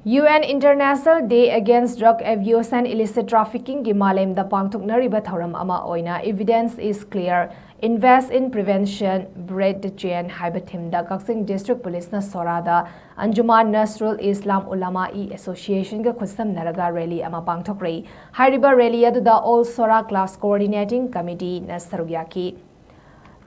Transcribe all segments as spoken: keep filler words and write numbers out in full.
U N International Day Against Drug Abuse and Illicit Trafficking ꯒꯤ ꯃꯥꯂꯦꯝꯗ ꯄꯥꯡꯊꯣꯛꯅꯔꯤꯕ ꯊꯧꯔꯝ ꯑꯃ ꯑꯣꯏꯅ Evidence is Clear, Invest in Prevention, Break the Chain ꯍꯥꯏꯕ ꯊꯤꯝꯗ ꯀꯛꯆꯤꯡ district ꯄꯨꯂꯤꯁꯅ ꯁꯣꯔꯥꯗ ꯑꯟꯖꯨꯃꯥꯟ ꯅꯁꯔꯨꯜ ꯏꯁꯂꯥꯝ ꯎꯂꯥꯃꯥ ꯏ ꯑꯦꯁꯣꯁꯤꯌꯦꯁꯟꯒ ꯈꯨꯠꯁꯝꯅꯔꯒ ꯔꯦꯂꯤ ꯑꯃ ꯄꯥꯡꯊꯣꯛꯈ꯭ꯔꯦ꯫ ꯍꯥꯏꯔꯤꯕ ꯔꯦꯂꯤ ꯑꯗꯨꯗ ꯑꯣꯜ ꯁꯣꯔꯥ ꯀ꯭ꯂꯥꯁ ꯀꯣꯑꯣꯔꯗꯤꯅꯦꯇꯤꯡ ꯀꯃꯤꯇꯤꯅ ꯁꯔꯨꯛ ꯌꯥꯈꯤ꯫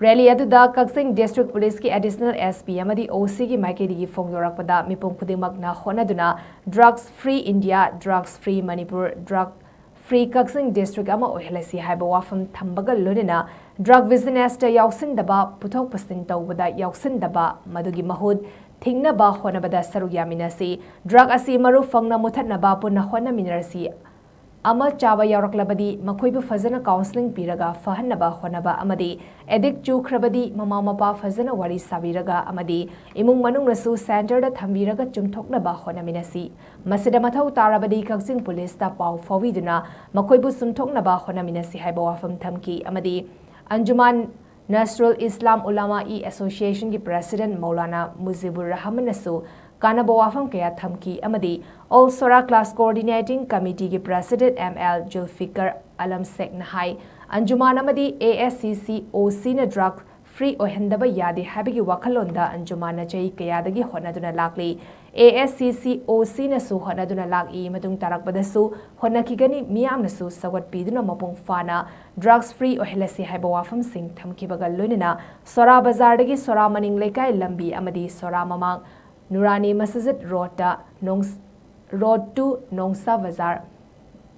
ꯔꯦꯂꯤ ꯑꯗꯨꯗ ꯀꯛꯆꯤꯡ ꯗꯤꯁꯇ꯭ꯔꯤꯛ ꯄꯨꯂꯤꯁꯀꯤ ꯑꯦꯗꯤꯁꯅꯦꯜ ꯑꯦꯁ ꯄꯤ ꯑꯃꯗꯤ ꯑꯣ ꯁꯤꯒꯤ ꯃꯥꯏꯀꯩꯗꯒꯤ ꯐꯣꯡꯗꯣꯔꯛꯄꯗ, ꯃꯤꯄꯨꯝ ꯈꯨꯗꯤꯡꯃꯛꯅ ꯍꯣꯠꯅꯗꯨꯅ Drugs Free India, Drugs Free Manipur, Drug Free ꯀꯛꯆꯤꯡ ꯗꯤꯁꯇ꯭ꯔꯤꯛ ꯑꯃ ꯑꯣꯏꯍꯜꯂꯁꯤ ꯍꯥꯏꯕ ꯋꯥꯐꯝ ꯊꯝꯕꯒ ꯂꯣꯏꯅꯅ ꯗ꯭ꯔꯒ ꯕꯤꯖꯤꯅꯦꯁꯇ ꯌꯥꯎꯁꯤꯟꯗꯕ, ꯄꯨꯊꯣꯛ ꯄꯨꯁꯤꯟ ꯇꯧꯕꯗ ꯌꯥꯎꯁꯤꯟꯗꯕ, ꯃꯗꯨꯒꯤ ꯃꯍꯨꯠ ꯊꯤꯡꯅꯕ ꯍꯣꯠꯅꯕꯗ ꯁꯔꯨꯛ ꯌꯥꯃꯤꯟꯅꯁꯤ꯫ ꯗ꯭ꯔꯒ ꯑꯁꯤ ꯃꯔꯨ ꯐꯪꯅ ꯃꯨꯊꯠꯅꯕ ꯄꯨꯟꯅ ꯍꯣꯠꯅꯃꯤꯟꯅꯔꯁꯤ꯫ ꯑꯃ ꯆꯥꯕ ꯌꯥꯎꯔꯛꯂꯕꯗꯤ ꯃꯈꯣꯏꯕꯨ ꯐꯖꯅ ꯀꯥꯎꯟꯁꯤꯂꯤꯡ ꯄꯤꯔꯒ ꯐꯍꯟꯅꯕ ꯍꯣꯠꯅꯕ ꯑꯃꯗꯤ ꯑꯦꯗꯤꯛ ꯆꯨꯈ꯭ꯔꯕꯗꯤ ꯃꯃꯥ ꯃꯄꯥ ꯐꯖꯅ ꯋꯥꯔꯤ ꯁꯥꯕꯤꯔꯒ ꯑꯃꯗꯤ ꯏꯃꯨꯡ ꯃꯅꯨꯡꯅꯁꯨ ꯁꯦꯟꯇꯔꯗ ꯊꯝꯕꯤꯔꯒ ꯆꯨꯝꯊꯣꯛꯅꯕ ꯍꯣꯠꯅꯃꯤꯟꯅꯁꯤ꯫ ꯃꯁꯤꯗ ꯃꯊꯧ ꯇꯥꯔꯕꯗꯤ ꯀꯛꯆꯤꯡ ꯄꯨꯂꯤꯁꯇ ꯄꯥꯎ ꯐꯥꯎꯕꯤꯗꯨꯅ ꯃꯈꯣꯏꯕꯨ ꯆꯨꯝꯊꯣꯛꯅꯕ ꯍꯣꯠꯅꯃꯤꯟꯅꯁꯤ ꯍꯥꯏꯕ ꯋꯥꯐꯝ ꯊꯝꯈꯤ ꯑꯃꯗꯤ ꯑꯟꯖꯨꯃꯥꯟ ꯅꯁꯔꯨꯜ ꯏꯁꯂꯥꯝ ꯎꯂꯥꯃꯥ ꯏ ꯑꯦꯁꯣꯁꯤꯌꯦꯁꯟꯒꯤ ꯄ꯭ꯔꯦꯁꯤꯗꯦꯟꯠ ꯃꯧꯂꯥꯅꯥ ꯃꯨꯖꯤꯕꯨꯔ ꯔꯍꯃꯟꯅꯁꯨ ꯀꯥꯟꯅꯕ ꯋꯥꯐꯝ ꯀꯌꯥ ꯊꯝꯈꯤ ꯑꯃꯗꯤ ꯑꯣꯜ ꯁꯣꯔꯥ ꯀ꯭ꯂꯥꯁ ꯀꯣꯑꯣꯔꯗꯤꯅꯦꯇꯤꯡ ꯀꯃꯤꯇꯤꯒꯤ president M L Zulfikar Alam ꯁꯦꯈꯅ ꯍꯥꯏ, ꯑꯟꯖꯨꯃꯥꯟ ꯑꯃꯗꯤ ꯑꯦ ꯑꯦꯁ ꯁꯤ ꯁꯤ ꯑꯣ ꯁꯤꯅ ꯗ꯭ꯔꯒ ꯐ꯭ꯔꯤ ꯑꯣꯏꯍꯟꯗꯕ ꯌꯥꯗꯦ ꯍꯥꯏꯕꯒꯤ ꯋꯥꯈꯜꯂꯣꯟꯗ ꯑꯟꯖꯨꯃꯥꯟꯅ ꯆꯍꯤ ꯀꯌꯥꯗꯒꯤ ꯍꯣꯠꯅꯗꯨꯅ ꯂꯥꯛꯂꯤ꯫ ꯑꯦ ꯑꯦꯁ ꯁꯤ ꯁꯤ ꯑꯣ ꯁꯤꯅꯁꯨ ꯍꯣꯠꯅꯗꯨꯅ ꯂꯥꯛꯏ, ꯃꯇꯨꯡ ꯇꯥꯔꯛꯄꯗꯁꯨ ꯍꯣꯠꯅꯈꯤꯒꯅꯤ꯫ ꯃꯤꯌꯥꯝꯅꯁꯨ ꯁꯧꯒꯠꯄꯤꯗꯨꯅ ꯃꯄꯨꯡ ꯐꯥꯅ ꯗ꯭ꯔꯒꯁ ꯐ꯭ꯔꯤ ꯑꯣꯏꯍꯜꯂꯁꯤ ꯍꯥꯏꯕ ꯋꯥꯐꯝꯁꯤꯡ ꯊꯝꯈꯤꯕꯒ ꯂꯣꯏꯅꯅ ꯁꯣꯔꯥ ꯕꯖꯥꯔꯗꯒꯤ ꯁꯣꯔꯥ ꯃꯅꯤꯡ ꯂꯩꯀꯥꯏ ꯂꯝꯕꯤ ꯑꯃꯗꯤ ꯁꯣꯔꯥ ꯃꯃꯥꯡ ꯅꯨꯔꯥꯅꯤ ꯃꯁꯖꯤꯗ ꯔꯣꯗꯇ ꯅꯣꯡꯁ-, ꯔꯣꯗ ꯇꯨ ꯅꯣꯡꯁꯥ ꯕꯖꯥꯔ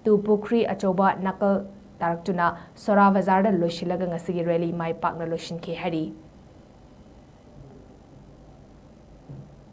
ꯇꯨ ꯄꯨꯈ꯭ꯔꯤ ꯑꯆꯧꯕ ꯅꯥꯀꯜ ꯇꯥꯔꯛꯇꯨꯅ ꯁꯣꯔꯥ ꯕꯖꯥꯔꯗ ꯂꯣꯏꯁꯤꯜꯂꯒ ꯉꯁꯤꯒꯤ ꯔꯦꯂꯤ ꯃꯥꯏ ꯄꯥꯛꯅ ꯂꯣꯏꯁꯤꯟꯈꯤ ꯍꯥꯏꯔꯤ꯫